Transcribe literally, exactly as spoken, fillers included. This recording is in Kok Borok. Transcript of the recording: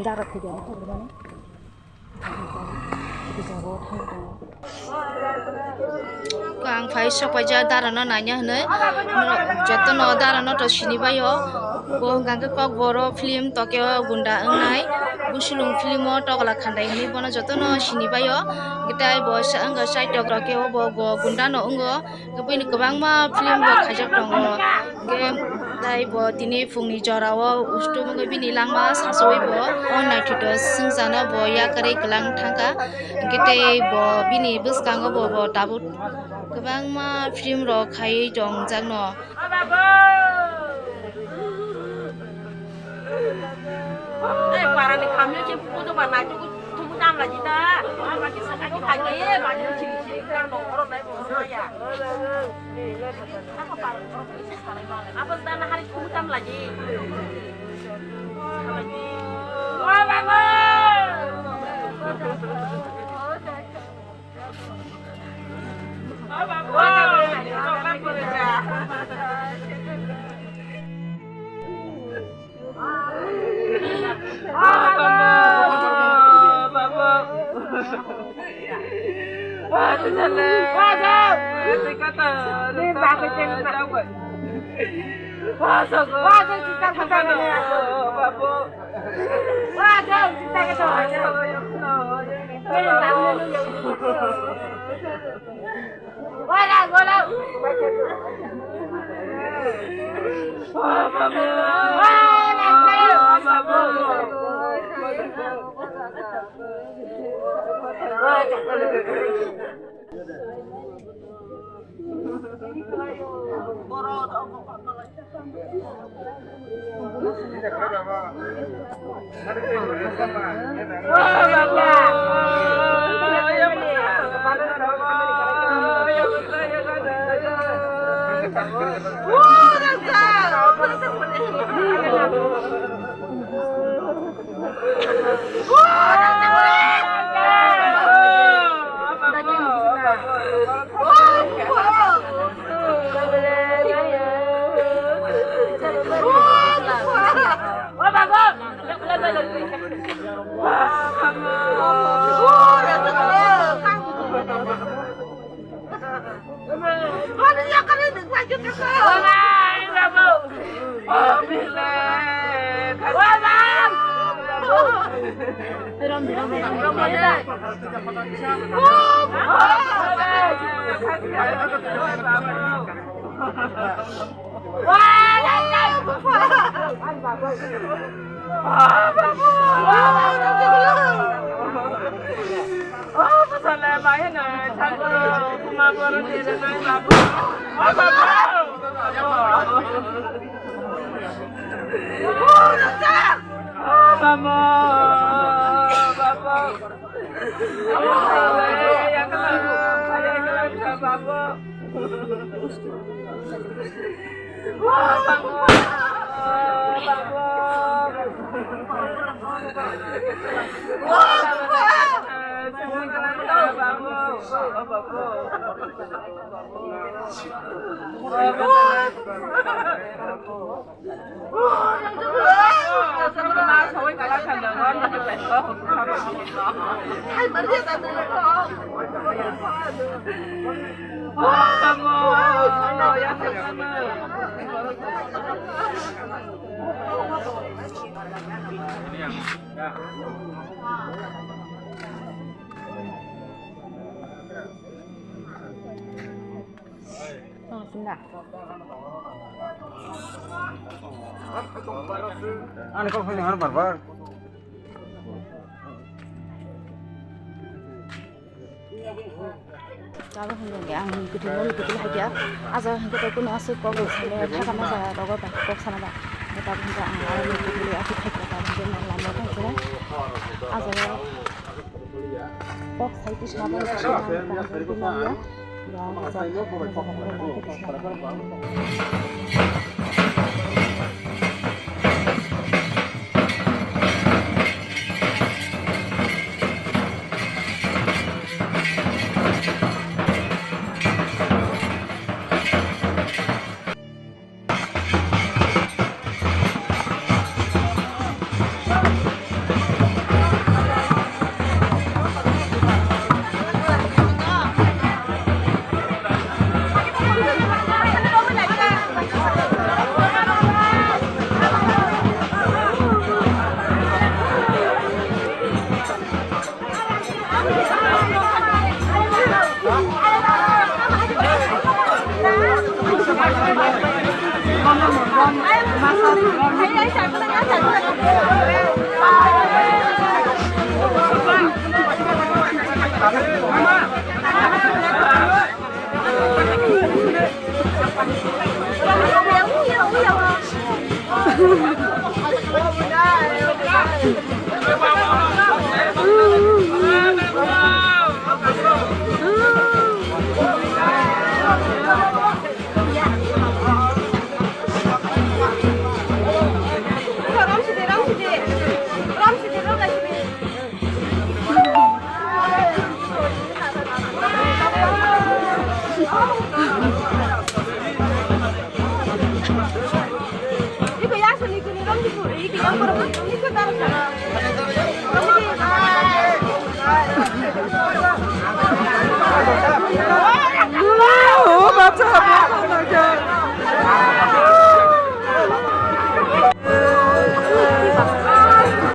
Dara thaidiya thangmani. Ang phai sok paijak dara no naina hinwi. Jotono dara no to sini baio. Bo hwnkha khe Kokborok film Tokyo gunda wngnai. Busulung film o Togla Khandai hinwi bono jotono sini baio. Tei bo wngkha side o Tokyo bo gunda no wngo. Bini kwbangma film bo khaijak tongo. Hwnkhe tei bo tini phungni jorao ustum wngwi bini langma sachawi bo o naithoto swngjano bo yakarwi kwlang thangkha. Hwnkhe tei bo bini bwskango bo, bo tabuk kwbangma film rok khaiwi tongjakno. Ei, parani khamyo se puto ba nai tuku tuku tam lagi ta. Ama ki sakani khagi, ba ni chiri chiri kang no oro nai bo ya. Apa par-, apa dana hari tuku tam lagi. Wah, bagus. Ani kok hwnwi hwnwi bar bar. Tabuk hwnwi ang kwthwino kwthwino hai khe ah jaga hwnkhe tei kunu aswk kok rwksaino thaka ma jaga rogo bai kok sana ba. Tabuk hwnkhe ang aro kwthwino aswk khai kha tabuk hwnkhe nang lama tong khe ah jaga. Kok sai tisna bai tisna bai tang khe nang ya.